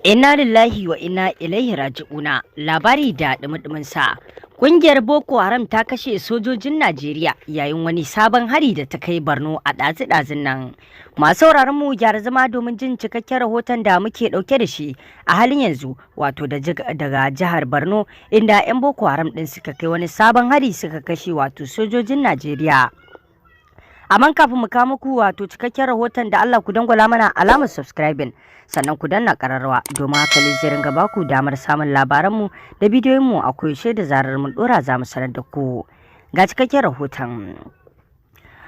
Inna lillahi wa inna ilaihi raji'una. Labari da dumudumin sa. Kungiyar Boko Haram ta kashe sojojin Najeriya yayin wani sabon hari da ta kai Borno a ɗazu-ɗazun nan. Masu sauraron mu, gyara zama domin jin cikakken rahoton da muke ɗauke da shi a halin yanzu, wato daga jihar Borno, inda 'yan Boko Haram ɗin suka kai wani sabon hari, suka kashe wato sojojin Najeriya. Amma kafin mu kawo muku wato cikakken rahoton, da Allah ku dangwala mana alamar subscribing, sannan ku danna kararrawa, domin haka ne zai ringa baku damar samun labaranmu da bidiyoyinmu a koyaushe. Da zarar mun dora, za mu sanar da ku. Ga cikakken rahoton.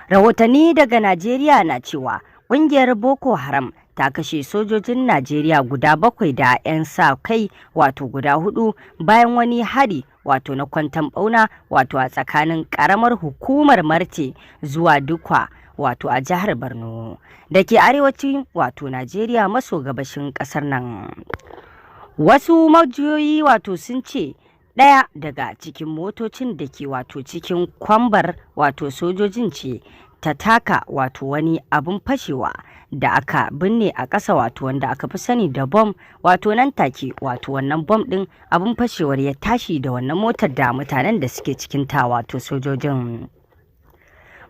Rahotanni daga Najeriya na cewa ƙungiyar Boko Haram ta kashe sojojin Najeriya guda bakwai da 'yan sa kai wato guda hudu bayan wani hari wato na kwantan bauna, wato a tsakanin karamar hukumar Marte zuwa Dikwa, wato a jihar Borno da ke arewacin wato Najeriya maso gabashin kasar nan. Wasu majiyoyi wato sun ce ɗaya daga cikin motocin da ke wato cikin kwambar wato sojojin ce ta taka wato wani abun fashewa da aka binne a ƙasa, wato wanda aka fi sani da bom. Wato nan take wato wannan bom ɗin, abun fashewar, ya tashi da wannan motar da mutanen da suke cikin ta, wato sojojin.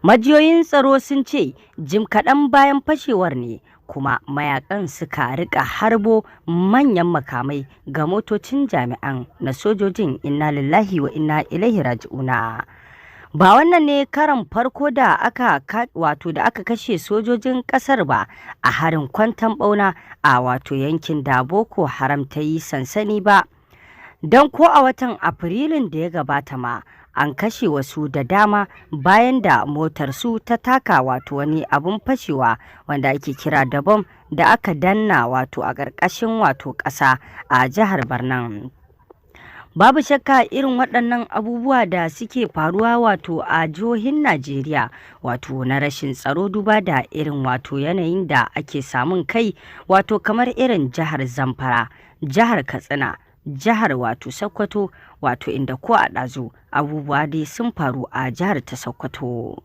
Majiyoyin tsaro sun ce jim kaɗan bayan fashewar ne kuma mayakan suka rika harbo manyan makamai ga motocin jami'an na sojojin. Inna lillahi wa inna ilaihi raji'una. Ba wannan ne karan farko da aka wato da aka kashe sojojin kasar ba a harin kwantan bauna a wato yankin da Boko Haram ta yi sansani ba, don ko a watan Afrilun da ya gabata ma an kashe wasu da dama bayan da motar su ta taka wato wani abun fashewa wanda ake kira da bom da aka danna wato a ƙarƙashin wato ƙasa a jihar Barnan. Babu shakka irin waɗannan abubuwa da suke faruwa wato a jihohin Najeriya, wato na rashin tsaro, duba da irin wato yanayin da ake samun kai, wato kamar irin jihar Zamfara, jihar Katsina, jihar wato Sokoto, wato inda ko a ɗazu abubuwa dai sun faru a jihar ta Sokoto.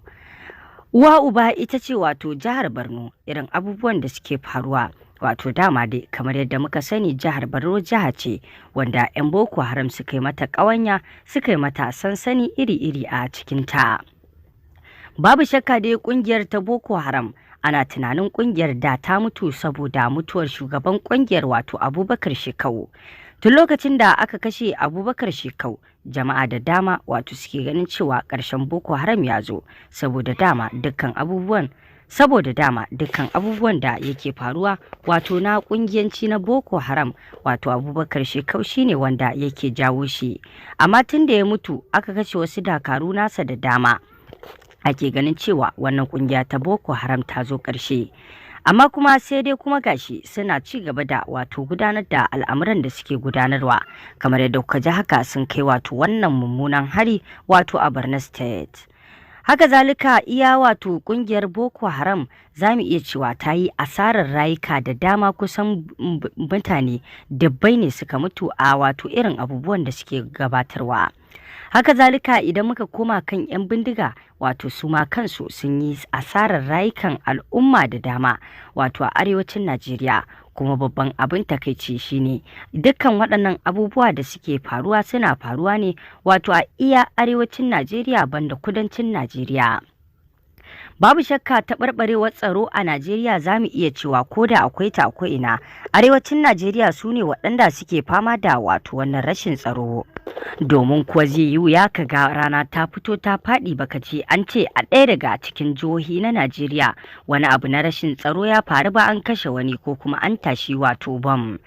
Uwa uba ita ce wato jihar Borno, irin abubuwan da suke faruwa. Wato dama dai kamar yadda muka sani, jihar Borno jiha ce wanda 'yan Boko Haram suka yi mata ƙawanya, suka yi mata sansani iri-iri a cikinta. Babu shakka dai kungiyar ta Boko Haram, ana tunanin kungiyar da ta mutu saboda mutuwar shugaban kungiyar, wato Abubakar Shekau. Tun lokacin da aka kashe Abubakar Shekau, jama'a da dama wato suke ganin cewa ƙarshen Boko Haram ya zo, saboda dama dukkan abubuwan da yake faruwa wato na kungiyanci na Boko Haram, wato Abubakar Shekau shine wanda yake jawo shi. Amma tun da ya mutu, aka kashe wasu dakaru nasa da dama, ake ganin cewa wannan kungiya ta Boko Haram ta zo ƙarshe. Amma kuma sai dai kuma gashi suna ci gaba da wato gudanar da al'amuran da suke gudanarwa. Kamar yadda kuka ji haka, sun kai wato wannan mummunan hari wato a Borno State. Haka zalika, iya wato kungiyar Boko Haram za mu iya cewa ta yi asarar rayuka da dama. Kusan mutane dubbai ne suka mutu a wato irin abubuwan da suke gabatarwa. Haka zalika, idan muka koma kan 'yan bindiga, wato su ma kansu sun yi asarar rayukan al'umma da dama wato a arewacin Najeriya. Kuma babban abin takaici shine dukkan waɗannan abubuwa da suke faruwa suna faruwa ne wato a iya arewacin Najeriya, banda kudancin Najeriya. Babu shakka taɓarɓarewar tsaro a Najeriya, za mu iya cewa ko da akwai ta akwai ina, arewacin Najeriya su ne waɗanda suke fama da wato wannan rashin tsaro. Domin kuwa zai yi wuya ka ga rana ta fito ta faɗi baka ce an ce a ɗaya daga cikin jihohi na Najeriya wani abu na rashin tsaro ya faru ba, an kashe wani ko kuma an tashi wato bam.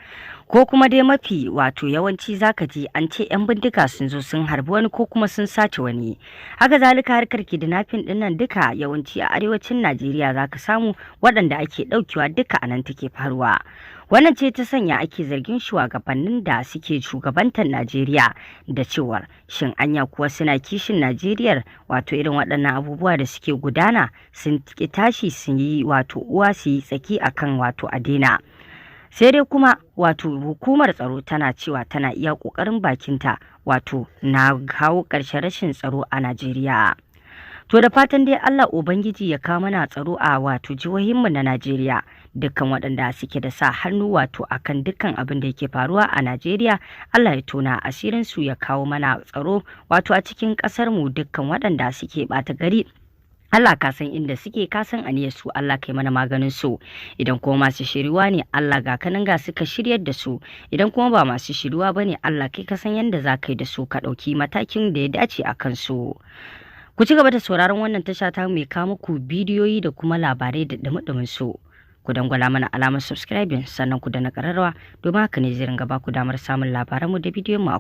Ko kuma dai mafi wato yawanci zaka ji an ce 'yan bindiga sun zo sun harbi wani ko kuma sun sace wani. Haka zalika, harkar kidnapping din nan duka yawanci a arewacin Najeriya zaka samu waɗanda ake ɗaukewa, duka anan take faruwa. Wannan ce ta sanya ake zargin shugabannin da suke shugabantar Najeriya da cewar shin anya kuwa suna kishin Najeriyar? Wato irin waɗannan abubuwa da suke gudana, sun ki tashi sun yi wato uwa su yi tsaki akan wato a daina. Sai dai kuma wato hukumar tsaro tana cewa tana iya ƙoƙarin bakinta wato na kawo ƙarshen rashin tsaro a Najeriya. To, da fatan dai Allah Ubangiji ya kawo mana tsaro a wato jihohinmu na Najeriya. Dukkan waɗanda suke da sa hannu wato akan dukkan abin da yake faruwa a Najeriya, Allah ya tona asirin su ya kawo mana tsaro wato a cikin ƙasar mu. Dukkan waɗanda suke ɓata gari, Allah ka san inda suke, ka san aniyar su, Allah kai mana maganin su. Idan kuma masu shiriwa ne, Allah ga kanan ga suka shiryar da su. Idan kuma ba masu shiriwa bane, Allah kai ka san yanda za ka yi da su, ka ɗauki matakin da ya dace a kansu. Ku ci gaba da sauraron wannan tasha ta mai kawo muku bidiyoyi da kuma labarai da dumi su. Ku dangwala mana alamar subscribing, sannan ku danna ƙararrawa, domin haka ne zai ringa ba ku damar samun labaranmu da bidiyon mu.